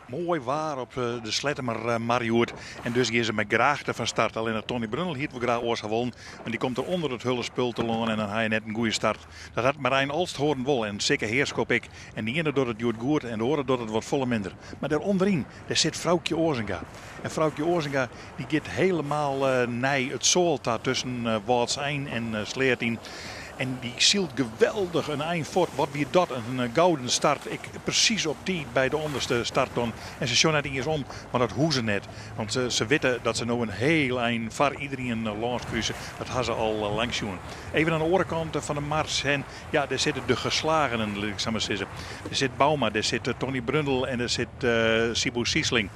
Moai waar op de Sleattemer Mar hjoed en dus gean se mei grachte fan start. Allinnich Tony Brundel hie it wol graach oars ha wollen, want dy komt der ûnder it hiele spul telâne en dan ha je net in goede start. Dat hat Marijn Olsthoorn wol en Sikke Heerschop ek. En de iene docht it hjoed goed en de oare docht it wat folle minder. Mar dêr ûnderyn, dêr sit Froukje Oazenga. En Froukje Oazenga dy giet helemaal nei it soal ta tusken Wâldsein en Sleat yn. En dy sylt geweldich in ein fuort. Wat wie dat in gouden start. Ek presys op tiid by de ûnderste startton. En se sjogge net iens om, mar dat hoege se net. Want se witte dat se no in heel ein foar iderien lâns kruse. Dat ha se al lang sjoen. Even oan de oare kant fan de mar en ja, dêr sitte de geslagenen, lit ik sa mar sizze. Dêr sit Bouma, dêr sit Tony Brundel en dêr sit Siebo Siesling.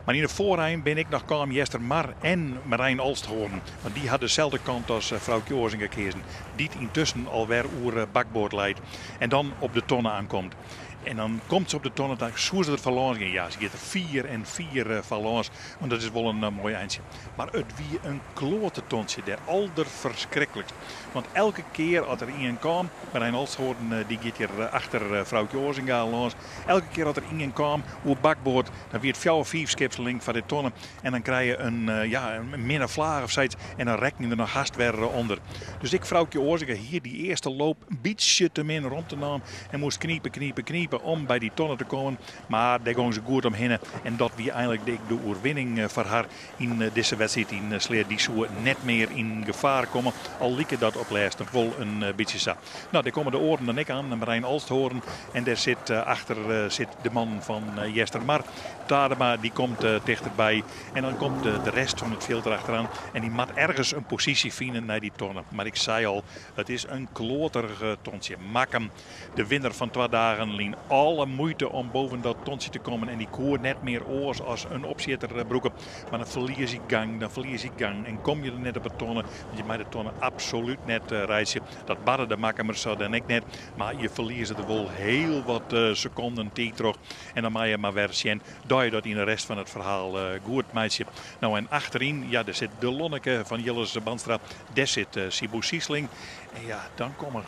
Mar yn de foarein binne ek noch kaam Eastermar en Marijn Olsthoorn. Want dy ha deselde kant as Froukje Oazenga keazen. Dy't yntusken alwer oer bakboard leit. En dan op de tonne aankomt. En dan komt se op de tonne, dan soe se der foar lâns gean. Ja, se giet der fier en fier foar lâns, want dat is wol in moai eintsje. Mar it wie in kloatetontsje dêr, alderferskriklikst. Want elke kear as der ien kaam, Marijn Olsthoorn dy giet hjir achter Froukje Oazenga lâns. Elke kear as der ien kaam oer bakboard, dan wie it fjouwer, fiif skipslingten foar de tonne. En dan krije je in, ja, in minne flaach of sayts en dan rekken je der noch hast wer ûnder. Dus ek Froukje Oazenga hie dy earste loop in bytsje te min romte naam en moast knipe, knipe, knipe om by dy tonne te kommen. Mar dêr gong se goed omhinne en dat wie einlik de, de oerwinning foar har yn dizze wedstriid yn Sleat. Dy soe net mear yn gefaar komme, al like dat op lêst noch wol in bytsje sa. No, dêr komme de oaren dan ek oan, Marijn Olsthoorn en dêr sit achter sit de man fan Eastermar. Tadema dy komt tichterby en dan komt de rest fan it fjild derachteroan en dy moat ergens in posysje fine nei dy tonne. Mar ik sei al, it is in kloaterich tontsje. Makkum, de winner fan 2 dagen lyn, alle muoite om boven dat tontsje te kommen en dy koe net mear oars as in opsjitter brûke. Mar dan ferlies je gang, dan ferlies je gang en kom je der net op de tonne, want je mei de tonne absolút net reitsje. Dat barde de Makkumers sa dan ek net, mar je ferlieze der wol hiel wat sekonden tiid troch. En dan mei je mar wer sjen dat je dat yn de rest fan it ferhaal goed meitsje. No en achteryn, ja, dêr sit de Lonneke fan Jilles Bandstra, dêr sit Siebo Siesling. En ja, dan komme,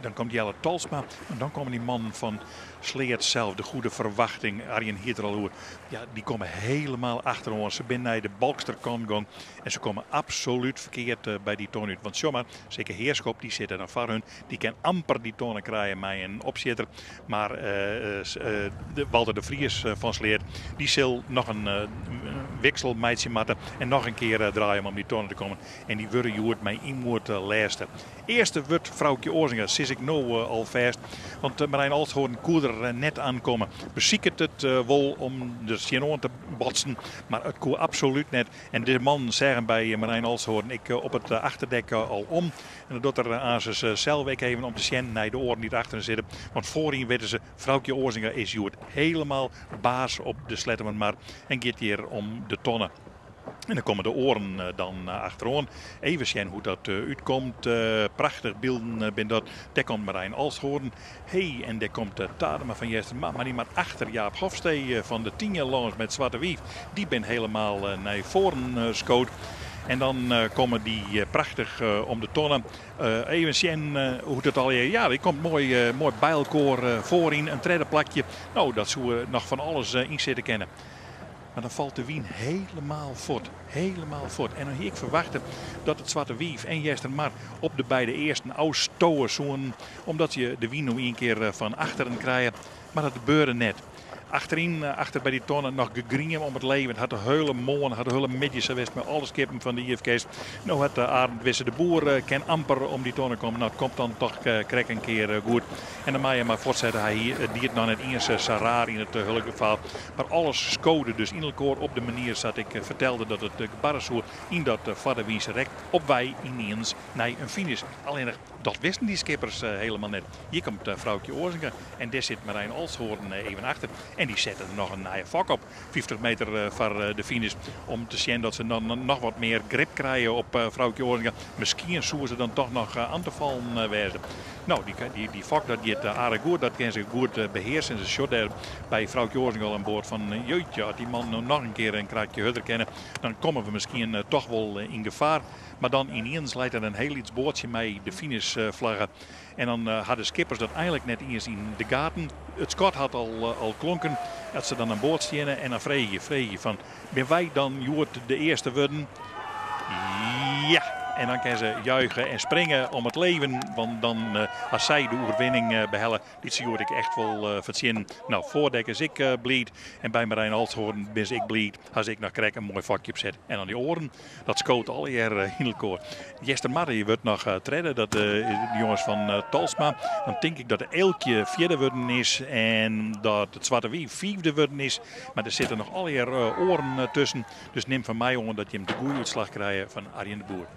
dan komt Jelle Tolsma en dan komme dy mannen fan Sleat sels, de Goede Verwachting, Arjen hie it der al oer. Ja, dy komme helemaal achteroan. Se binne nei de Balksterkant gong en se komme absolút ferkeard by dy tonne út. Want sjoch mar, Sikke Heerschop dy sit der dan foar hun. Dy kin amper dy tonne krije mei in opsjitter. Mar Walter de Vries fan Sleat dy sil noch in wiksel meitsje moatte en noch in kear draaie om om dy tonne te kommen. En dy wurde hjoed mei ynmoed lêste. Earste wurdt Froukje Oazenga, sis ik no alfêst. Want Marijn Olsthoorn koe der net aankomme. Besiket it wol om der tsjinoan te botsen, mar it koe absolút net. En de mannen seagen by Marijn Olsthoorn ek op it achterdek al om. En dat docht er aansens sels ek even om te sjen nei de oaren dy't achter him sitte. Want foaryn witte se, Froukje Oazenga is hjoed helemaal baas op de Sleattemermar en giet hjir om de tonne. En dan komme de oaren dan achteroan. Even sjen hoe't dat útkomt. Prachtich bylden binne dat. Dêr komt Marijn Olsthoorn. Hey, en dêr komt Tadema fan Eastermar. Mar dy moat achter Jaap Hofstee fan de Tynje lâns met Swarte Wief. Dy bin helemaal nei foaren skood. En dan komme dy prachtich om de tonne. Even sjen hoe't it allegear. Ja, dy komt moai, moai by elkoar foaryn. In tredde plakje. No, dat soe noch fan alles yn sitte kinne. Mar dan falt de wyn helemaal fuort. Helemaal fuort. En dan hie ik ferwachte dat it Swarte Wief en Eastermar op de beide earsten ôfstowe soenen, omdat je de wyn no ien kear fan achteren krije. Mar dat gebeurde net. Achteryn, achter by dy tonne, noch gegriem om it leven. Hat de hiele moarn, hat de hiele middei sa west mei alle skippen fan de IFKS. No hat Arend Wisse de Boer kin amper om dy tonne komme. No, it komt dan toch krekt in kear goed. En dan mei je mar fuortsette. Hy hie, it die it noch net iens sa raar yn it hiele gefal. Mar alles skode dus yn elkoar op de manier sa't ik fertelde dat it barre soe yn dat foardewynse rek op wei yniens nei in finish. Allinnich dat wisten dy skippers helemaal net. Hjir komt Froukje Oazenga en dêr sit Marijn Olsthoorn even achter. En dy sette der noch in nije fok op, 50 meter foar de finish, om te sjen dat se dan noch wat mear grip krije op Froukje Oazenga. Miskien soe se dan toch noch aan te fallen wêze. No, dy fok dat giet aardich goed, dat kin se goed behearse. En se sjocht dêr by Froukje Oazenga al oan board fan jeutje, as dy man no noch in kear in krakje hurder kinne, dan komme we miskien toch wol yn gefaar. Mar dan yniens leit der in hiel lyts boatsje mei de finishflagge. En dan ha de skippers dat einlik net iens yn de gaten. It skot hat al klonken. Dat se dan oan board steane en dan freegje, freegje fan, binne wy dan hjoed de earste wurden? Ja! En dan kinne se juiche en springe om it leven. Want dan, eh, as sy de oerwinning eh, behelle, dy't se hjoed ek echt wol eh, fertsjinnen. No, Foordek is ek bliid. En by Marijn Olsthoorn binne se ek bliid. Ha se ek noch krekt in moai fokje opset. En dan dy oaren, dat skoot allegear yn elkoar. Eastermar wurdt noch tredde, dat is de jonges fan Tolsma. Dan tink ik dat de Eelkje fjirde wurden is en dat it Swarte Wief fiifde wurden is. Mar der sitte noch allegear oaren tusken. Dus nim fan my oan dat jim de goede útslach krije fan Arjen de Boer.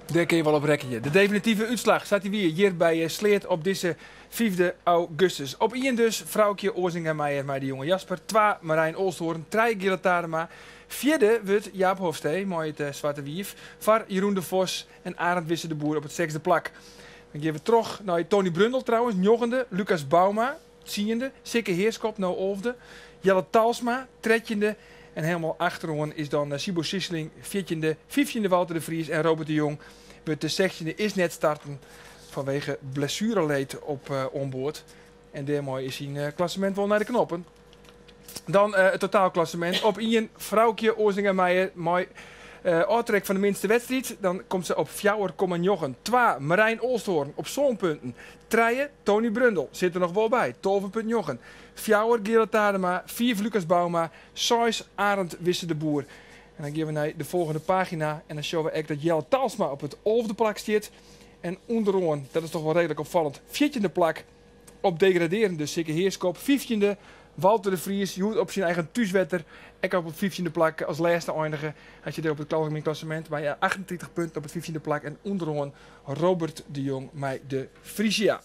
Dêr kinne je wol op rekkenje. De definitive útslach sa't dy wie hjir by Sleat op dizze fyfde augustus. Op ien dus Froukje Oazinga-Meijer mei de jonge Jasper. Twa Marijn Olsthoorn, trije Gille Tadema. Fjirde wurdt Jaap Hofstee mei it Swarte Wief. Foar Jeroen de Vos en Arend Wisse de Boer op it sechsde plak. Dan gean we troch nei Tony Brundel trouwens, njoggende. Lucas Bouma, tsiende. Sikke Heerschop, no alfde. Jelle Talsma, trettjinde. En helemaal achteroan is dan Sibo Sisseling, fjirtjinde. Fyftjinde Walter de Vries en Robert de Jong wurdt de sechstjinde, is net starten fanwege blessuereleed op oan board. En dêrmei is syn klassemint wol nei de knoppen. Dan it totaalklassemint. Op ien Froukje Oazinga-Meijer mei ôftrek fan de minste wedstriid. Dan komt se op 4,9. Twa Marijn Olsthoorn op sân punten. Trije Tony Brundel sit der noch wol by, 12,9. Fjouwer Geale Tadema, fiif Lucas Bouma, seis Arend Wisse de Boer. En dan gean we nei de folgjende pagina en dan sjogge we ek dat Jelle Talsma op it alfde plak stiet. En ûnderoan, dat is toch wol reedlik opfallend, fjirtjinde plak op degradearjende Sikke Heerschop. Fyftjinde Walter de Vries, hjoed op syn eigen thúswetter. Ek op it fyftjinde plak as lêste einige. Hy stiet op it algemien klassemint mei 38 punten op it fyftjinde plak. En ûnderoan Robert de Jong mei de Frisia.